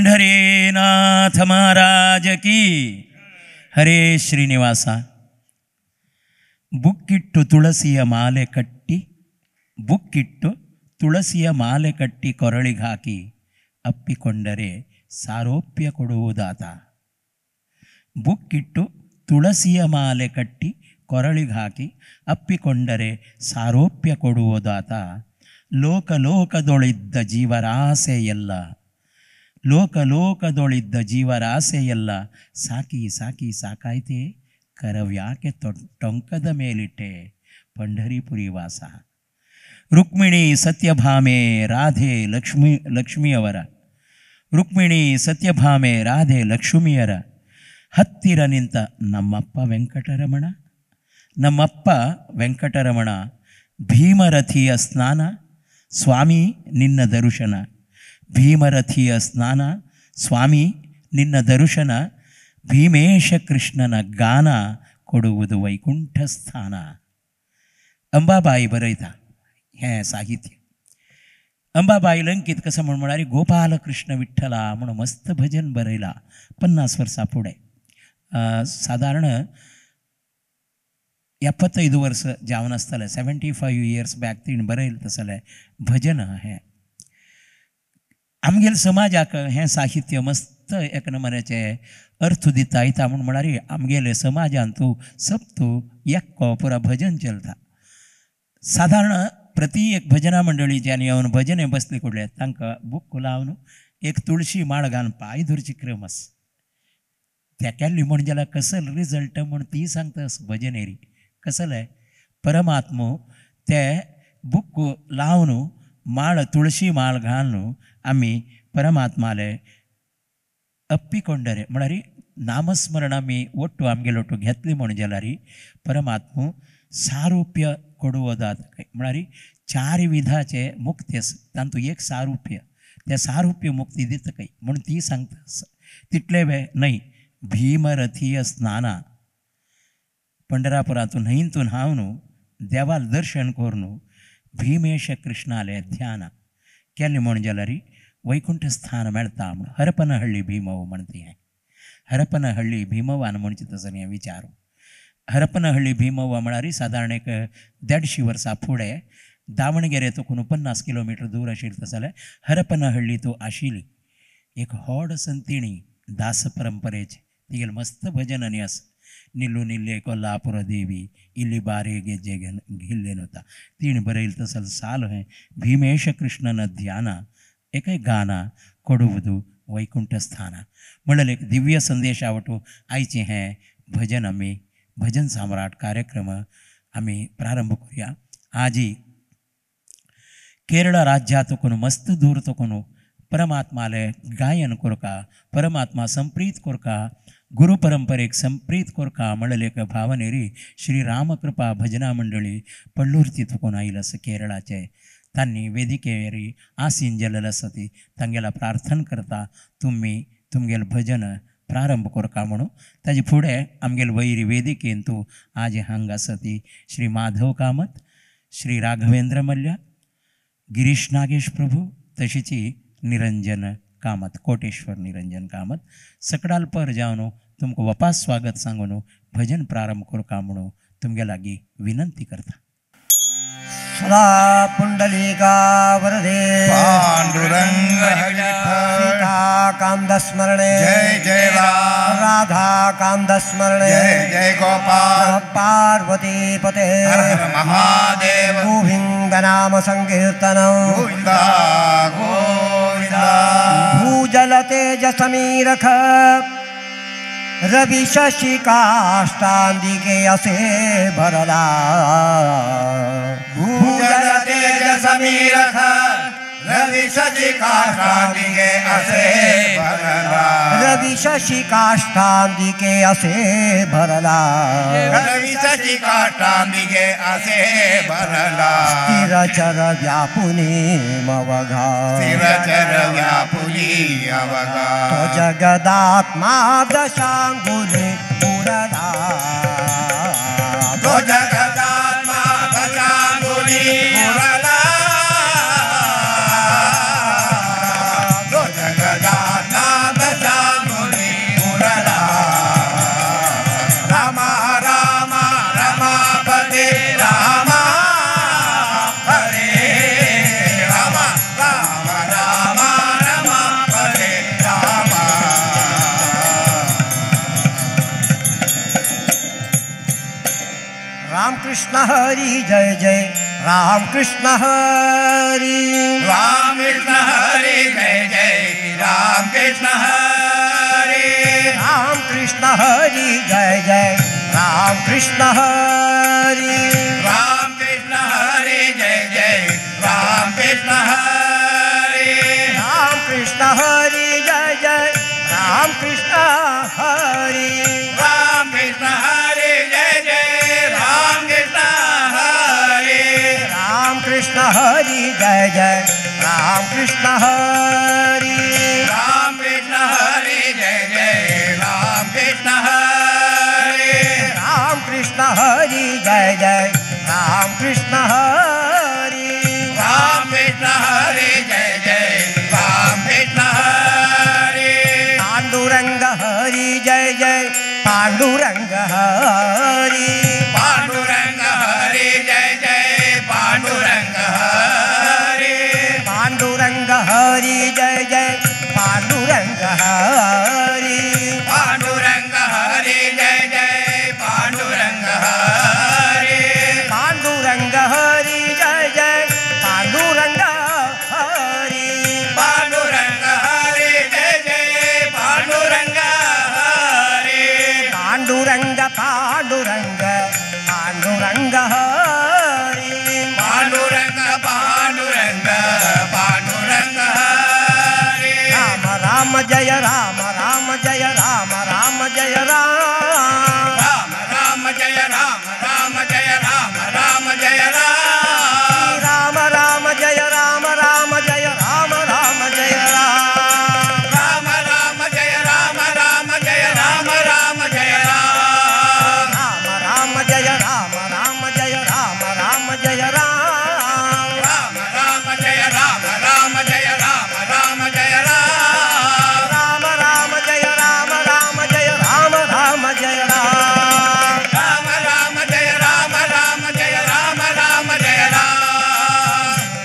पंढरीनाथ महाराज की. ಹರೇ ಶ್ರೀನಿವಾಸ. ಬುಕ್ಕಿಟ್ಟು ತುಳಸಿಯ ಮಾಲೆ ಕಟ್ಟಿ, ಬುಕ್ಕಿಟ್ಟು ತುಳಸಿಯ ಮಾಲೆ ಕಟ್ಟಿ ಕೊರಳಿಗೆ ಹಾಕಿ ಅಪ್ಪಿಕೊಂಡರೆ ಸಾರೋಪ್ಯ ಕೊಡುವುದಾತ. ಬುಕ್ಕಿಟ್ಟು ತುಳಸಿಯ ಮಾಲೆ ಕಟ್ಟಿ ಕೊರಳಿಗೆ ಹಾಕಿ ಅಪ್ಪಿಕೊಂಡರೆ ಸಾರೋಪ್ಯ ಕೊಡುವುದಾತ. ಲೋಕಲೋಕದೊಳಿದ್ದ ಜೀವರಾಸೆಯೆಲ್ಲ, ಲೋಕಲೋಕದೊಳಿದ್ದ ಜೀವರಾಸೆಯೆಲ್ಲ ಸಾಕಿ ಸಾಕಿ ಸಾಕಾಯ್ತೆ, ಕರವ್ಯಾಕೆ ಟೊಂಕದ ಮೇಲಿಟ್ಟೆ ಪಂಢರಿಪುರಿ ವಾಸ. ರುಕ್ಮಿಣಿ ಸತ್ಯಭಾಮೆ ರಾಧೆ ಲಕ್ಷ್ಮಿಯವರ, ರುಕ್ಮಿಣಿ ಸತ್ಯಭಾಮೆ ರಾಧೆ ಲಕ್ಷ್ಮಿಯರ ಹತ್ತಿರ ನಿಂತ ನಮ್ಮಪ್ಪ ವೆಂಕಟರಮಣ, ನಮ್ಮಪ್ಪ ವೆಂಕಟರಮಣ. ಭೀಮರಥಿಯ ಸ್ನಾನ ಸ್ವಾಮಿ ನಿನ್ನ ದರುಶನ, ಭೀಮರಥಿಯ ಸ್ನಾನ ಸ್ವಾಮಿ ನಿನ್ನ ದರುಶನ, ಭೀಮೇಶ ಕೃಷ್ಣನ ಗಾನ ಕೊಡುವುದು ವೈಕುಂಠ ಸ್ಥಾನ. अंबाबाई बरयता हें साहित्य. अंबाबाई लंकीत कसं म्हण म्हळ्यार गोपालकृष्ण विठ्ठला म्हूण मस्त भजन बरयलां 50 वर्सां फुडें, सादारण 75 वर्स जावन आसतलें, 75 इयर्स बॅक तिणें बरयलें तसलें भजन हें. आमगेले समाजाक हें साहित्य मस्त एक नमुन्याचें अर्थ दिता येता म्हूण म्हळ्यार आमगेले समाजांत तूं सब तूं एकको पुरा भजन चलता. सादारण प्रति एक भजना मंडळीच्यान येवन भजने बसली कुडले तांकां बुक लावन एक तुळशी माळ घालून पांय धरची क्रम आसा. त्या केल्ली म्हण जाल्यार कसल रिजल्ट म्हूण ती सांगता भजनेरी कसलें परमात्मो ते बुक लावन माळ तुळशी माळ घालून आमी परमात्माले अप्पिकोंडरे म्हळ्यार नामस्मरण आमी ಒಟ್ಟು आमगेले ಒಟ್ಟು घेतली म्हण जाल्यार परमात्मो सारुप्य ಕೊಡುವುದಾದ म्हळ्यार चार विधाचे मुक्ती आसा तातूंत एक सारुप्य, त्या सारुप्य मुक्ती दिता काय म्हूण ती सांगता. तितले वे न्हय भीमरथीय स्नाना पंढरापुरातून न्हंयतून हांव देवाल दर्शन करून भीमेश कृष्णाले ध्यान केलें म्हण जाल्यार वैकुंठ स्थान मेळटा म्हूण हरपनहळ्ळी भीमव म्हणती हें. हरपनहळ्ळी भीमवान म्हणचे तसो हें विचार. हरपनहळ्ळी भीमव्वा म्हळ्यार सादारण एक 150 वर्सां फुडें दावणगेरे तकून 50 किलोमिटर दूर आशिल्लें तशें जाल्यार हरपनहळ्ळी तो आशिल्ली एक व्हड संतिणी दास परंपरेचे, तिगेलें मस्त भजन आनी आसा. निल्लू निल्ले कोल्हापुर देवी इल्ली बारे गेज्जे घेल्लें तिणें बरयलें तसो साल हें भीमेश कृष्णन ध्यान एकय गाना ಕೊಡುವುದು वैकुंठ स्थान म्हणलें एक दिव्य संदेश आवटो आयचें हें भजन आमी भजन सम्राट कार्यक्रम आमी प्रारंभ करुया. आजी केरळ राज्यांत मस्त दूर तकून परमात्माले गायन करका, परमात्मा संप्रीत करका, गुरु परंपरेक संप्रीत करका म्हणलें एक भावनेरी श्री रामकृपा भजना मंडळी पल्लुर्ती तकून आयिल्लें आसा केरळाचे. तांणी वेदिकेरी आसीन जेल्लें आसा ती तांगेला प्रार्थना करता तुमी तुमगेलें भजन प्रारंभ करका म्हणून. ताजे फुडें आमगेले वैरी वेदिकेन तूं आज हांगा आसा ती श्री माधव कामत, श्री राघवेंद्र मल्ल्या, गिरीश नागेश प्रभू, तशीच निरंजन कामत, कोटेश्वर निरंजन कामत सकडाल पर जावन तुमकां वापस स्वागत सांगून भजन प्रारंभ करका म्हणून तुमगे लागीं विनंती करता. सदा पुंडलीका वरदे पांडुरंग हरिविठ्ठल, सीताकांत स्मरणे जय जय राम, राधाकांत स्मरणे जय जय गोपाल, पार्वती पते हर हर महादेव, गोविंद नाम संकीर्तनम गोविंदा गोविंदा. भूजल तेज समीरख रवि शशि काष्टांदिके असे भरला, भूजल तेज समीरख रवि शशि काष्टांदिके असे भरला, रवि शशि काष्टांदिके असे भरला, रवि शशि काष्टांदिके असे भरला, स्थिरचर व्यापुनी मवघा, स्थिरचर व्यापुनी अवघा, तो जगदात्मा दशांगुली उरला, तो जगदात्मा दशांगुली उरला, तो जगदात्मा कृष्ण हरी जय जय राम कृष्ण हरी। राम कृष्ण हरी जय जय राम कृष्ण हरी। राम कृष्ण हरी जय जय राम कृष्ण हरी। राम कृष्ण हरी जय जय राम कृष्ण हरी। राम कृष्ण हरी जय जय राम कृष्ण हरी। राम कृष्ण हरी जय जय राम कृष्ण हरी। राम कृष्ण हरी जय जय राम कृष्ण हरी। राम कृष्ण हरी जय जय राम कृष्ण हरी। राम कृष्ण हरी जय जय राम कृष्ण हरी। राम कृष्ण हरी जय जय राम कृष्ण हरी। पांडुरंग हरी जय जय पांडुरंग हरी। पांडुरंग हरी जय जय पांडुरंग हरी। पांडुरंग हरी जय जय पांडुरंग हरी। पांडुरंग हरी जय जय पांडुरंग हरी। पांडुरंग हरी जय जय पांडुरंग हरी। पांडुरंग हरी जय जय पांडुरंग हरी। पांडुरंग पांडुरंग पांडुरंग हरी। पांडुरंग पांडुरंग पांडुरंग हरी। राम राम जय राम राम जय राम राम जय राम। राम राम जय राम राम जय राम राम जय राम। राम राम जय राम राम जय राम राम जय राम। राम राम जय राम राम जय राम राम जय राम। राम राम जय राम राम जय राम राम जय राम। राम राम जय राम राम जय राम राम जय राम। राम राम जय राम राम जय राम राम जय राम। राम राम जय राम राम जय राम राम जय राम।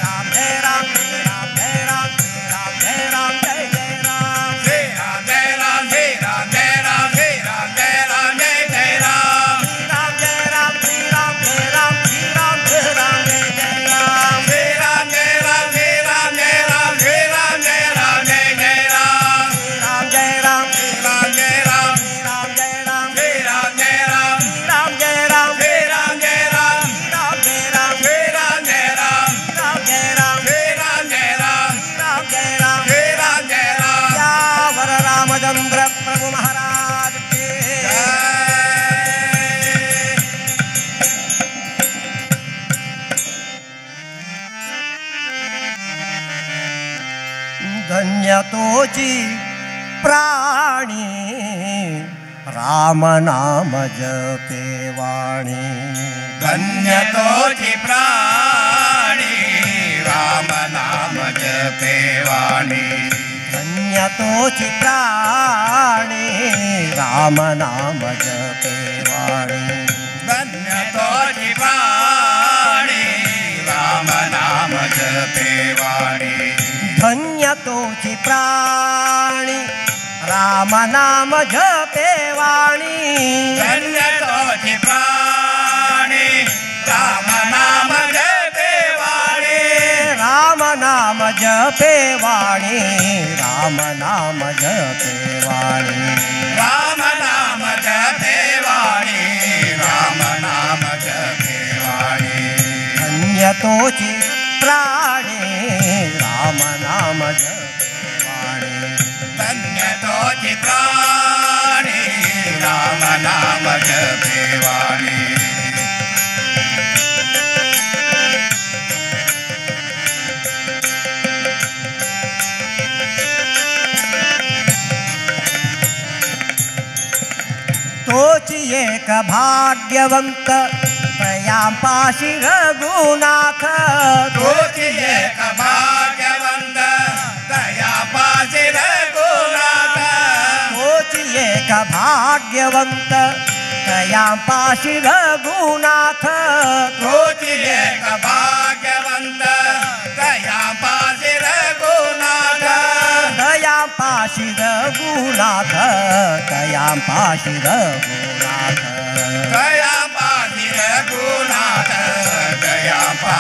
राम जय राम राम जय राम राम जय राम जय जय राम। श्री राम जय राम श्री राम जय राम श्री राम जय राम जय जय राम। राम जय राम श्री राम जय राम श्री राम जय राम जय जय राम। श्री राम जय राम श्री राम जय राम श्री राम जय राम जय जय राम। राम जय राम श्री राम जय राम राम जय राम श्री राम जय राम राम जय राम श्री राम जय राम राम जय राम श्री राम जय राम राम जय राम श्री राम जय राम राम जय राम श्री राम जय राम। यावर रामचंद्र प्रभु महाराज के जय। धन्य तोची प्राणी राम नाम जपे वाणी। धन्य तोची प्राणी राम नाम जपे वाणी। धन्य तोची प्राणी राम नाम जपे वाणी। धन्य तोची प्राणी राम नाम जपे वाणी। धन्य तोची प्राणी राम नाम जपे वाणी। धन्य तोची प्राणी राम नाम जपे वाणी। राम नाम जपे वाणी राम नाम जपे वाणी। राम नाम जपे वाणी राम नाम जपे वाणी। धन्य तोची प्राणी राम नाम जपे वाणी। धन्य तोची प्राणी राम नाम जपे वाणी। तोची एक भाग्यवंत तयापाशी रघुनाथ। तोची एक भाग्यवंत तयापाशी रघुनाथ। तोची एक भाग्यवंत तयापाशी रघुनाथ। तोची एक भाग्यवंत तयापाशी रघुनाथ। दयापाशी रघुनाथ दयापाशी रघुनाथ। दयापाशी रघुनाथ।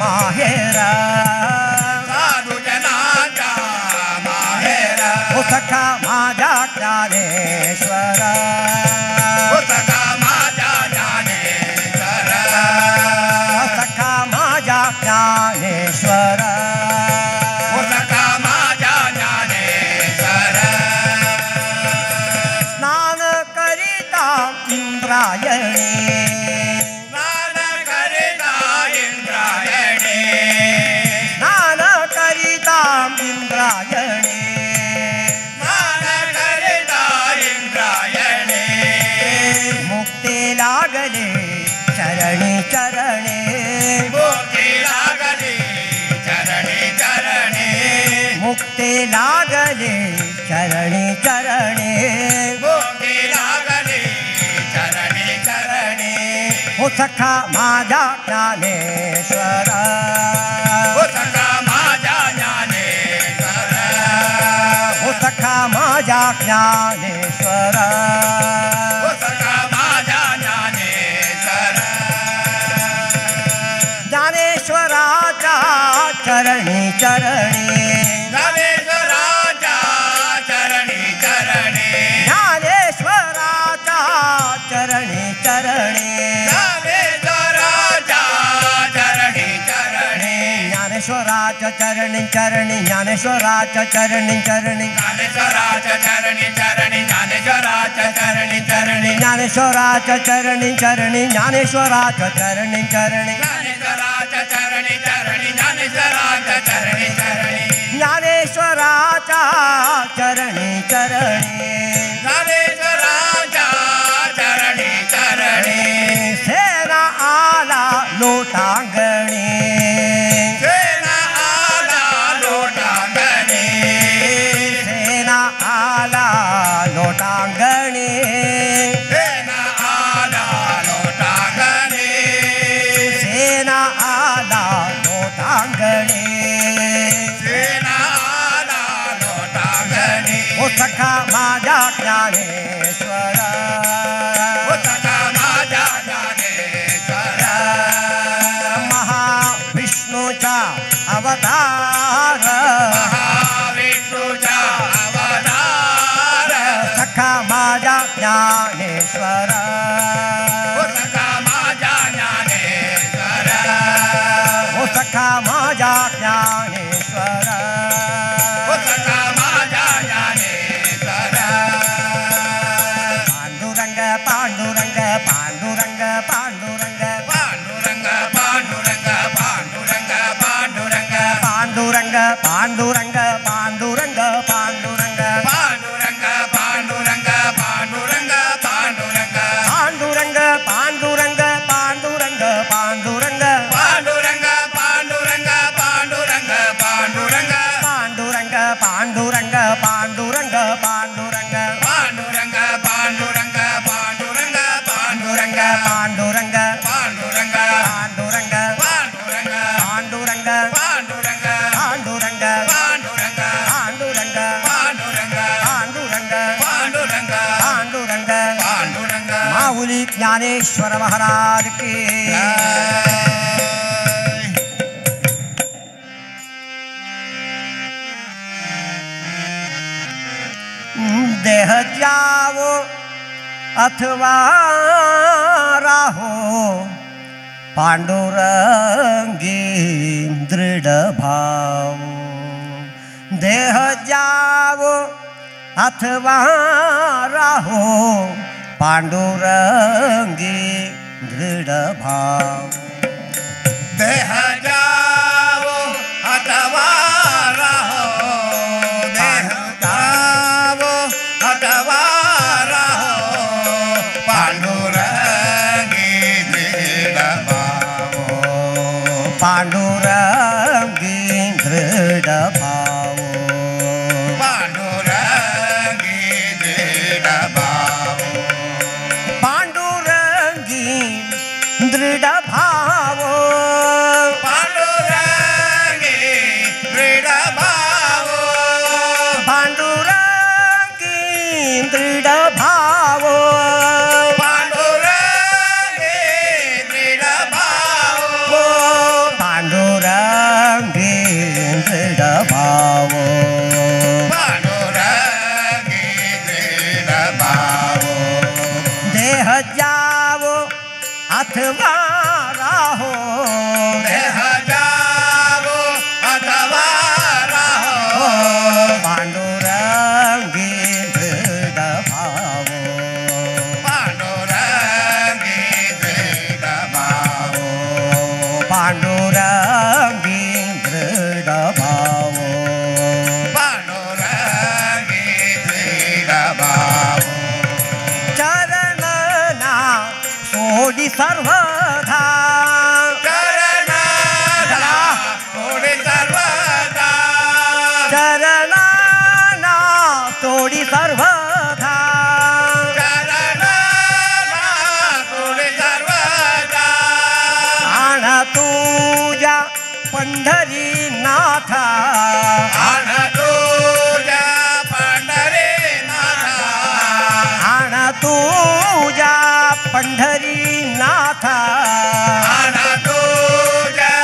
माहेरा, साधू जनाच्या माहेरा, ओ सखा माझ्या ज्ञानेश्वर, ओ सखा माझ्या ज्ञानेश्वर, सखा माझ्या ज्ञानेश्वर, ओ सखा माझ्या ज्ञानेश्वर. स्नान करिता इंद्रायणी, स्नान करिता इंद्रायणी, स्नान करिता इंद्रायणी, स्नान करिता इंद्रायणी, मुक्ती लागली चरणी चरणी, मुक्ती लागली चरणी चरणी, मुक्ती लागली चरणी चरणी, मुक्ती लागली चरणी चरणी, ओ सखा माझ्या ज्ञानेश्वर, ओ सखा माझ्या ज्ञानेश्वर, ओ सखा माझ्या ज्ञानेश्वर, ओ सखा माझ्या ज्ञानेश्वर. ज्ञानेश्वराच्या चरणी चरणी, ज्ञानेश्वराच्या चरणी चरणी, ज्ञानेश्वराच्या चरणी चरणी, ज्ञानेश्वराच्या चरणी चरणी, ज्ञानेश्वराच्या चरणी चरणी, ज्ञानेश्वराच्या चरणी चरणी, ज्ञानेश्वराच्या चरणी चरणी, ज्ञानेश्वराच्या चरणी चरणी, ज्ञानेश्वराच्या चरणी चरणी, ज्ञानेश्वराच्या चरणी चरणी, ज्ञानेश्वराच्या चरणी चरणी, ज्ञानेश्वराच्या चरणी चरणी, ज्ञानेश्वराच्या चरणी चरणी, ज्ञानेश्वराच्या चरणी चरणी. सेना आला लोटांगणी, सेना आला लोटांगणी, सेना आला लोटांगणी, सेना आला लोटांगणी, सेना आला लोटांगणी, सेना आला लोटांगणी, ओ सखा माझ्या ज्ञानेश्वर, ओ सखा माझ्या ज्ञानेश्वर, महाविष्णूचा अवतार, महाविष्णूचा अवतार, सखा माझ्या ज्ञानेश्वर, ओ सखा माझ्या ज्ञानेश्वर, ओ सखा माझ्या ज्ञानेश्वर. ओ सखा माझ्या ज्ञानेश्वर. पांडुरंग पांडुरंग पांडुरंग पांडुरंग, पांडुरंग पांडुरंग पांडुरंग पांडुरंग, पांडुरंग पांडुरंग पांडुरंग पांडुरंग, पांडुरंग पांडुरंग पांडुरंग पांडुरंग, पांडुरंग पांडुरंग पांडुरंग पांडुरंग, पांडुरंग पांडुरंग पांडुरंग पांडुरंग, पांडुरंग पांडुरंग पांडुरंग पांडुरंग, पांडुरंग पांडुरंग पांडुरंग पांडुरंग, पांडुरंग पांडुरंग पांडुरंग पांडुरंग पांडुरंग पांडुरंग पांडुरंग पांडुरंग पांडुरंग पांडुरंग पांडुरंग पांडुरंग पांडुरंग पांडुरंग. माऊली ज्ञानेश्वर महाराज की. देह जावो अथवा राहो, पांडुरंगी दृढ भाव. देह जावो अथवा राहो, पांडुरंगी दृढ भाव. देह जावो अथवा राहो, देह जावो अथवा राहो, पांडुरंगी दृढ भावो, पांडुरंगी दृढ भाव, पांडुरंगी दृढ भावो, पांडुरंगी दृढ भाव. अथवा राहो, देह जावो अथवा राहो, पांडुरंगी दृढ भावो, पांडुरंगी दृढ भावो, पांडुरंगी दृढ भावो, पांडुरंगी दृढ भावो, चरणना सोडी सर्वधा, चरणना सोडी सर्वदा, चरणना सोडी सर्वधा, चरणना सोडी सर्वदा, आण तुझ्या पंढरीनाथा, आण तुझ्या पंढरीनाथा, आण तुझ्या पंढरीनाथा, आण तुझ्या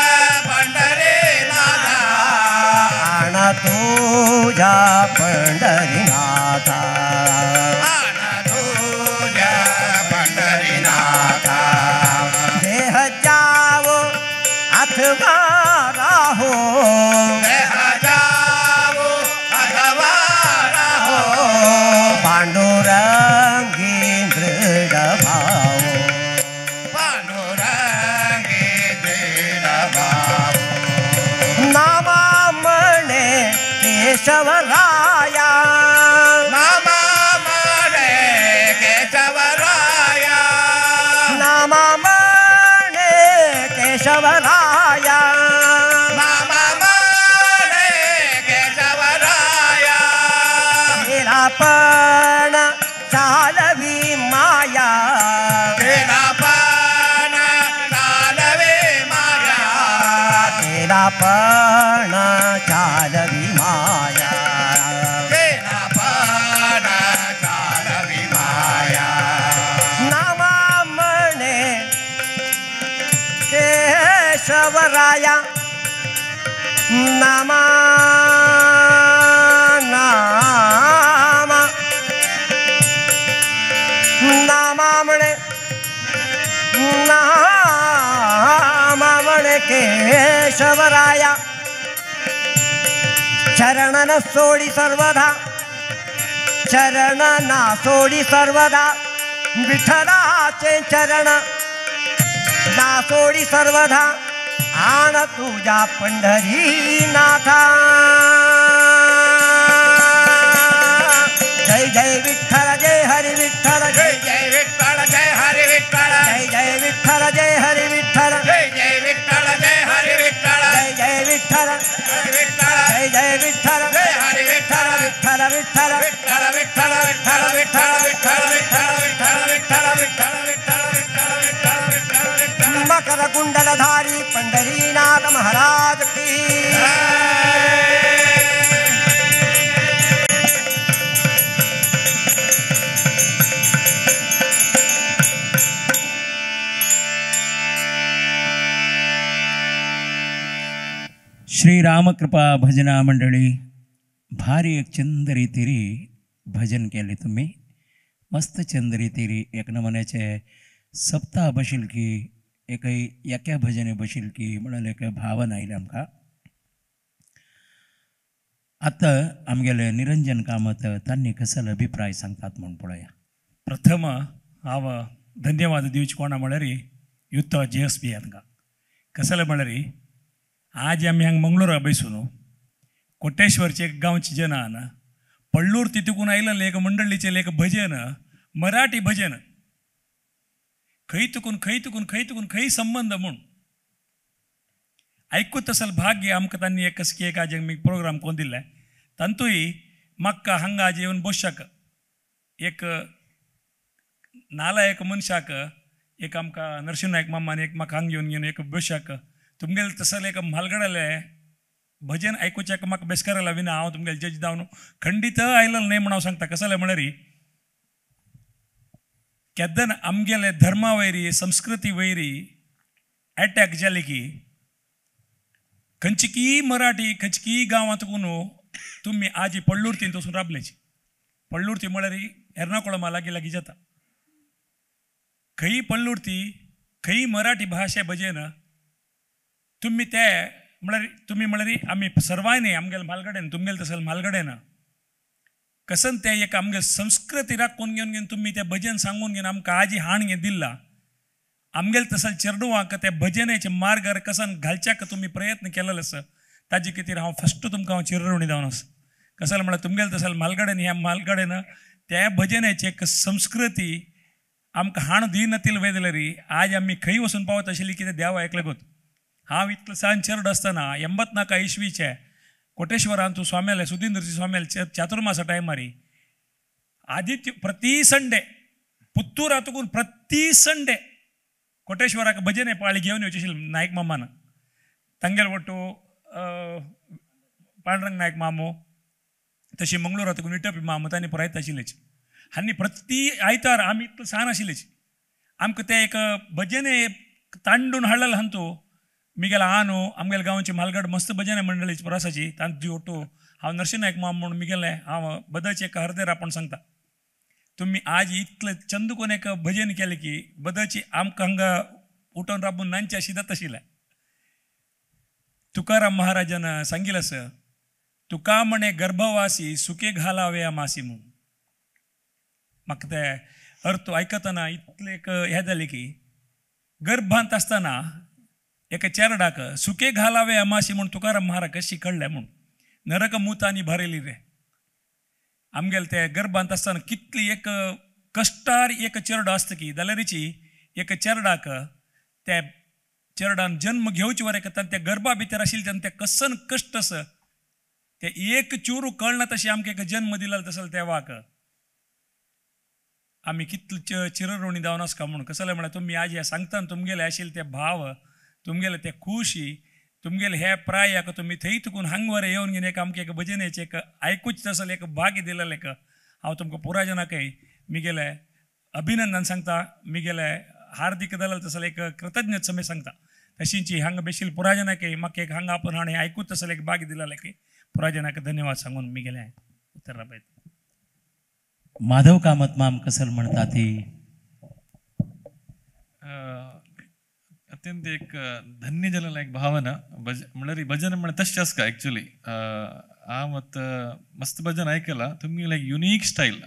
पंढरीनाथा, आण तुझ्या पंढरीनाथा, आण तुझ्या पंढरीनाथा, देह जावो अथवा राहो, देह जावो अथवा राहो, पांडुरंगी दृढ भावो, पांडुरंगी दृढ भावो, नामा म्हणे केशवराया, नामा म्हणे केशवराया, नामा म्हणे केशवराया, नामा म्हणे केशवराया, केला पण चालवी माया, केला पण चालवी माया, केला पण चालवी माया, केला पण चालवी माया, नामा म्हणे केशवराया, नामा नामा नामा म्हणे नामा म्हणे केशवराया, चरणन सोडी सर्वदा, चरणना सोडी सर्वदा, विठ्ठलाचे चरण ना सोडी सर्वदा, आण तुझ्या पंढरीनाथा, जय जय विठ्ठल जय हरी विठ्ठल, जय जय विठ्ठल जय हरी विठ्ठल, जय जय विठ्ठल जय हरी विठ्ठल, जय जय विठ्ठल जय हरी विठ्ठल, जय जय विठ्ठल जय विठ्ठल, जय जय विठ्ठल जय हरी विठ्ठल, विठ्ठल विठ्ठल विठ्ठल विठ्ठल विठ्ठल विठ्ठल विठ्ठल विठ्ठल विठ्ठल विठ्ठल विठ्ठल विठ्ठल विठ्ठल विठ्ठल विठ्ठल विठ्ठल, मकर कुंडलधारी पंढरीनाथ महाराज की। श्री रामकृपा भजना मंडळी, भारी एक चंद रीतिरी भजन केले तुम्ही, मस्त चंद रीतिरी एक नमुन्याचे सप्ताह बशील की एकय एका भजने बशील की म्हणून एक भावना आयली आमकां. आतां आमगेले निरंजन कामत तांणी कसलो अभिप्राय सांगतात म्हूण पळोवया. प्रथम हांव धन्यवाद दिवचे कोणा म्हळ्यार युत्त जे एस पी हांकां. कसले म्हळ्यार आज आमी हांगा मंगळूरा बैसून कोटेश्वरचे एक गांवचे जनान पळ्ळूर तितून आयिल्लें एक मंडळीचें एक भजन, मराठी भजन, खंय तुकून खंय तुकून खंय तुकून खंय संबंद म्हूण आयकूत असल भाग्य आमकां तांणी एक कसकी एक आज आमी प्रोग्राम कोण दिल्ले तांतूय म्हाका हांगा आज येवन बसशाक एक नालायक मनशाक एक आमकां नरशिंह नायक मामान एक म्हाका हांगा येवन घेवन एक बसशाक तुमगेले तसले एक म्हालगडाले भजन आयकुच्याक म्हाका बेसकाराला विना हांव तुमगेले जज जावन खंडीत आयलो न्हय म्हूण हांव सांगता. कसलें म्हळ्यार केदन आमगेले धर्मा वयरी संस्कृती वयरी एटॅक जाली की खंयची मराठी खंयची गांवांत कोण तुमी आजी पळ्ळुर्तीन वचून राबलेची. पळ्ळुर्ती म्हळ्यार एर्नाकुळमा लागीं लागीं जाता. खंय पळ्ळुर्ती खंय मराठी भाशे भजन तुमी ते म्हळ्यार तुमी म्हळ्यार आमी सर्वांनी आमगेले म्हालगडेन तुमगेले तसले म्हालगडेन कसन ते एक आमगे संस्कृती राखून घेवन घेवन तुमी तें भजन सांगून घेवन आमकां आजी हाण घेवन दिल्ला आमगेले तसले चेडवांक त्या भजनेचे मार्गार कसन घालच्याक तुमी प्रयत्न केलेलो आसा ताजे खातीर हांव फस्ट तुमकां हांव चिरवणी जावन आसा. कसल म्हळ्यार तुमगेले तसले म्हालगडेन ह्या म्हालगडेन त्या भजनेची एक संस्कृती आमकां हाण दिनातील वयतली आज आमी खंय वचून पावत आशिल्ली कितें देवा एकलेगूत. हांव इतलो सान चेरड आसतना 84 इस्वीचे कोटेश्वरांतू स्वाम्याले सुधींद्र स्वाम्याले चातुर्मासा टायमारी आदित्य प्रति संडे पुत्तूरातून प्रति संडे कोटेश्वराक भजने पाळी घेवन येवचे आशिल्ले नायक मामान तांगेले वट्टू पांडुरंग नायक मामो तशी मंगळूरातून विटपी मामो तांणी पुरायत आशिल्लेच आनी प्रति आयतार आमी इतलो सान आशिल्लेच आमकां ते एक भजने तांडून हाडलेले हांतू मिगेल आनो आमगेले गांवची म्हालगड मस्त भजन मंडळीची पुरासाची तांची ओटो हांव नरसिंह नायक माम म्हूण मिगेले हांव बदलचे एक हरदेर आपण सांगता तुमी आज इतले चंद कोण एक भजन केलें की बदलची आमकां हांगा उठोवन राबून नांचे अशी जाता आशिल्लें. तुकाराम महाराजान सांगिल्लें आसा तुका म्हणे गर्भवासी सुके घालावे मासी म्हूण. म्हाका ते अर्थ आयकतना इतलें एक हें जालें की गर्भांत आसतना एका चेरडाक सुके घालावे अमाशी म्हूण तुकाराम महाराज कशी कळ्ळें म्हूण नरक मुतांनी भरिल्ली रे आमगेले ते गर्भांत आसतना कितली एक कश्टार एक चेरडो आसता की जाल्यारीची एक चेरडाक त्या चेरडान जन्म घेवचे वर एक त्या गर्भा भितर आशिल्ले तेन्ना ते कसन कश्ट आसा ते एक चुरू कळना तशें आमकां एक जन्म दिला तसो तेवाक आमी कितले चिररोणी जावन आसका म्हूण. कसलें म्हळ्यार तुमी आज हें सांगता तुमगेले आशिल्ले ते भाव तुमगेले ते खुशी तुमगेले हे प्रायाक तुमी थंय तुकून हांगवर येवन घेवन एक आमकां एक भजनेचें एक आयकूच तसलें एक भाग्य दिलेलें एक हांव तुमकां पुराय जनाकय मिगेले अभिनंदन सांगता मिगेले हार्दिक दलाल तसलें एक कृतज्ञ समेत सांगता. तशींची हांगा बेशील पुराय जनाकय म्हाका एक हांगा आपूण हाणें आयकूच तसलें एक भाग्य दिलेलें की पुराय जनाक धन्यवाद सांगून मिगेले उत्तर राबयता. माधव कामत माम कसल म्हणटा ती अत्यंत एक धन्य जालें एक भावना म्हणल्यार भजन म्हळ्यार तशें आसता एक्चुली. हांव आतां मस्त भजन आयकलां तुमी लायक युनीक स्टायल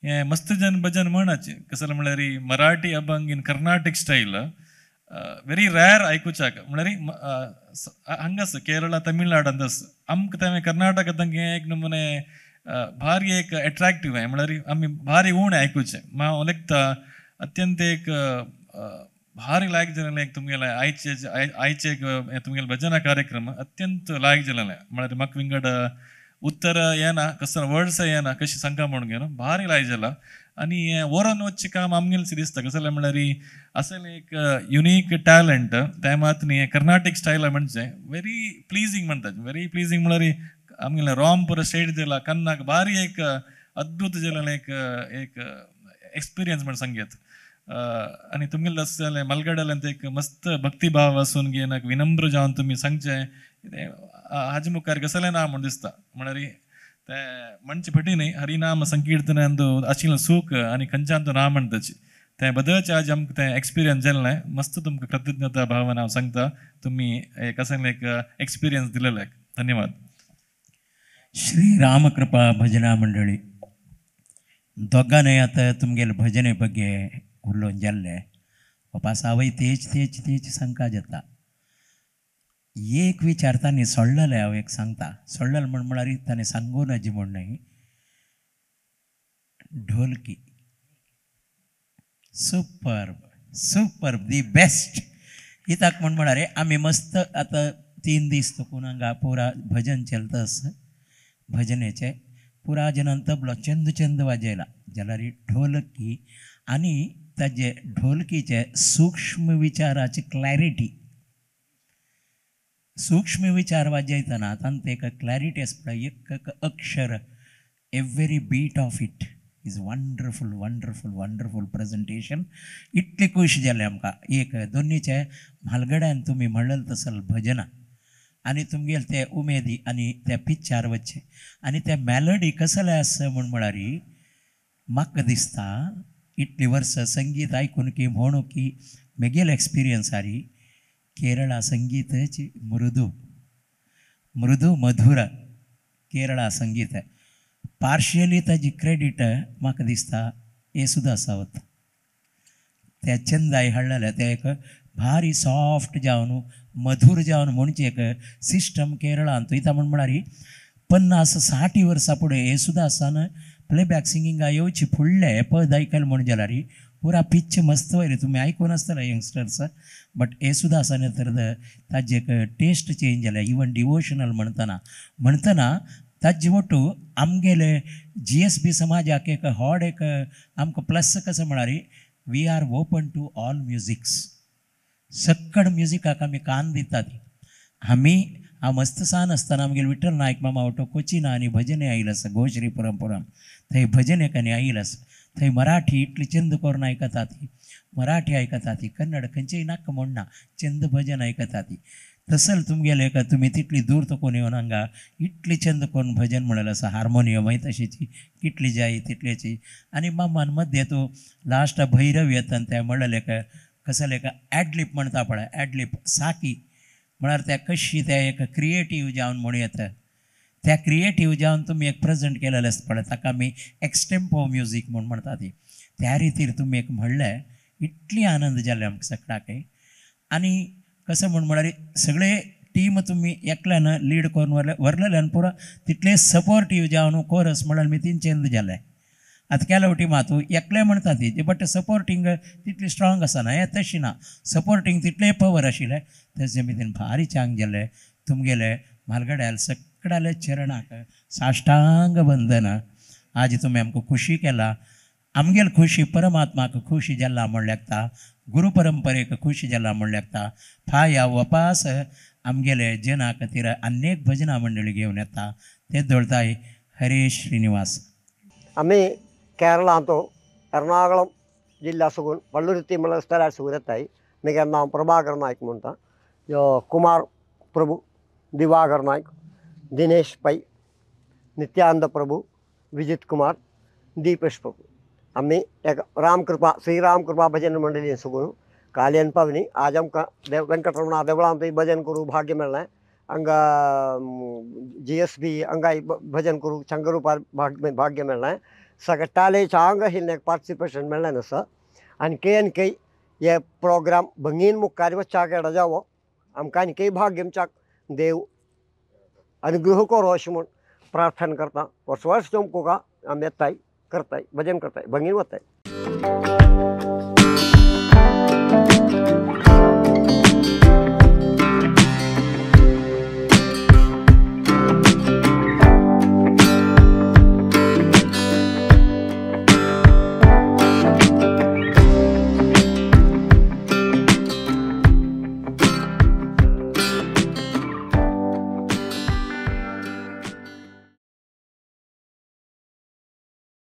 हें मस्त जन भजन म्हणाचे कसलें म्हणल्यार Marathi abhang in Carnatic style very rare आयकुच्याक म्हणल्यार हांगा आसा केरळा तमिळनाडांत आसा आमकां तें कर्नाटकांत हें एक नमुने भारी एक एट्रॅक्टीव हें म्हणल्यार आमी भारी उणें आयकुचें. हांव लेखता अत्यंत एक भारी लायक जालें एक तुमगेलें आयचे आयचे एक तुमगेलें भजना कार्यक्रम अत्यंत लायक जालें म्हळ्यार म्हाका विंगड उत्तर येना कसं वर्ड्स येना कशें सांगता म्हणून घेवन भारी लायक जाला आनी हें वरोन वचचें काम आमगेलें दिसता. कसलें म्हणल्यार असलें एक युनीक टॅलंट तें मात न्ही कर्नाटीक स्टायला म्हणजे व्हेरी प्लिजींग म्हणटा व्हेरी प्लिजींग म्हणल्यार आमगेलें रॉम पुरो स्टेट दिला कन्नाक भारी एक अद्भुत जालें एक एक एक्सपिरियन्स म्हण सांगयत. आनी तुमगेलें आसलें मलगडाल्यान एक मस्त भक्तिभाव आसून घेवन विनम्र जावन तुमी सांगचें हाजे मुखार कसलें ना म्हूण दिसता. म्हणल्यार तें म्हणचे फटी न्ही हरिनाम संकीर्तनान आशिल्लें सूख आनी खंयच्यान तो ना म्हणटाची तें बदलचें आज आमकां तें एक्सपिरियन्स जालें मस्त तुमकां कृतज्ञता भावन हांव सांगता तुमी एक असलें एक एक्सपिरियन्स दिलेलें. धन्यवाद. श्री रामकृपा भजना मंडळी दोगांय आतां तुमगेले भजने ಬಗ್ಗೆ उलोवन जाल्ले वापास आवय तेच तेच तेच सांगका जाता. एक विचार तांणी सोडलेले हांव एक सांगता सोडलेले म्हण म्हळ्यार ताणें सांगू नजी म्हूण न्हय. ढोलकी सुपर सुपर the best कित्याक म्हण म्हळ्यार आमी मस्त आतां 3 दीस तुकून हांगा पुरा भजन चलता आसा भजनेचे पुरा जनान तबलो चंद चंद वाजयला जाल्यार ढोलकी आनी ताजे ढोलकीचे सूक्ष्म विचाराची क्लॅरिटी सूक्ष्म विचार वाजयतना तांकां एक क्लॅरिटी आसता एक एक अक्षर every beat of it is wonderful wonderful wonderful presentation. इतलें खूश जालें आमकां एक दोनीचे म्हालगड्यान तुमी म्हणलें तसल भजनां आनी तुमगेले ते उमेदी आनी ते पिक्चर वचचे आनी ते मेलडी कसले आसा म्हूण म्हळ्यार म्हाका दिसता इतलीं वर्सां संगीत आयकून की म्हणू की मेगेल एक्सपिरियन्स आरी केरळा संगीतची मृदू मृदू मधुर केरळा संगीत पार्शियली ताजी क्रेडीट म्हाका दिसता येसुदासा वता. त्या चंदाय हाडलेल्या त्या एक भारी सॉफ्ट जावन मधुर जावन म्हणचे एक सिस्टम केरळांत वयता म्हण म्हळ्यार 50-60 वर्सां फुडें येसुदासान प्लेबॅक सिंगिंगा येवची फुडलें पद आयकलें म्हण जाल्यार पुरा पिच्च मस्त वयर तुमी आयकून आसतले यंगस्टर्स बट येसुदासान तर ताजे एक टेस्ट चेंज जालें इवन डिवोशनल म्हणतना म्हणतना ताजे वटू आमगेले GSB समाजाक एक हॉड एक आमकां प्लस कसो म्हळ्यार we are open to all musics. सक्कड म्युजिकाक आमी कान दितात. आमी हांव मस्त सान आसतना आमगेले विठ्ठल नायक मामा वटो कोचिना आनी भजने आयिल्लो आसा गोश्री परंपरान थंय भजने कानी आयिल्लो आसा थंय मराठी इतली चंद करून आयकतात मराठी आयकतात कन्नड खंयचेय नाका म्हणना चंद भजन आयकतात. तसल तुमगेले का तुमी तितली दूर तो कोण येवन हांगा इतली चंद करून भजन म्हणलें आसा हार्मोनियमय तशीची कितली जाय तितल्याची आनी मामान मध्य तो लास्ट भैरव येता आनी तें म्हणलें का कसलें का ॲडलिप म्हणटा पळय ॲडलिप साकी म्हळ्यार त्या कशी त्या एक क्रिएटीव जावन म्हणू येता त्या क्रिएटीव जावन तुमी एक प्रेजेंट केलेलें आसता पळय ताका आमी एक्सटेम्पो म्युजीक म्हूण म्हणटा ती त्या रितीर तुमी एक म्हणलें इतली आनंद जाले आमकां सगळ्याक. आनी कसं म्हण म्हळ्यार सगळे टीम तुमी एकल्यान लीड करून व्हरलेल्यान पुरो तितले सपोर्टीव जावन कोरस म्हळ्यार मी तीन चेंज जाले. आतां केल्या टिमा तूं एकले म्हणटा ती बट सपोर्टींग तितली स्ट्रॉंग आसना हें तशी ना सपोर्टींग तितलें पवर आशिल्लें तशें मी भारी चांग जालें तुमगेले म्हालगड्याल सगळ्याले चरणाक साष्टांग बंधन. आज तुमी आमकां खुशी केला आमगेल खुशी परमात्माक खुशी जाला म्हण लागता गुरु परंपरेक खुशी जाला म्हण लागता. फाया वपास आमगेले जना खातीर अनेक भजना मंडळी घेवन येता ते दळताय. हरे श्रीनिवास. आमी केरळांत एर्नाकुलम जिल्ला साकून पल्लुरुत्ती म्हळ्यार स्थळार साकून येताय. म्हगेलें नांव प्रभाकर नायक म्हणटा. कुमार प्रभू, दिवाकर नायक, दिनेश पै, नित्यानंद प्रभू, विजित कुमार, दीपेश प्रभू. आमी एक रामकृपा श्रीरामकृपा भजन मंडळी साकून काल्यान पावनी. आज आमकां देव वेंकटरमणा देवळांतूय भजन करूंक भाग्य मेळ्ळें. हांगा GSB हांगाय भजन करूंक शंकरुपार भाग्य मेळ्ळें. सगळ्याले चांग आशिल्लें पार्टिसिपेशन मेळ्ळें आसा. आनी के हे प्रोग्राम भंगीन मुखार वचच्याक येडा जावो आमकां आनी भाग्य देव अनुग्रह करो अशें म्हूण प्रार्थना करता. वर्स वर्स तुमकां आमी येताय करताय भजन करताय भंगीन वताय.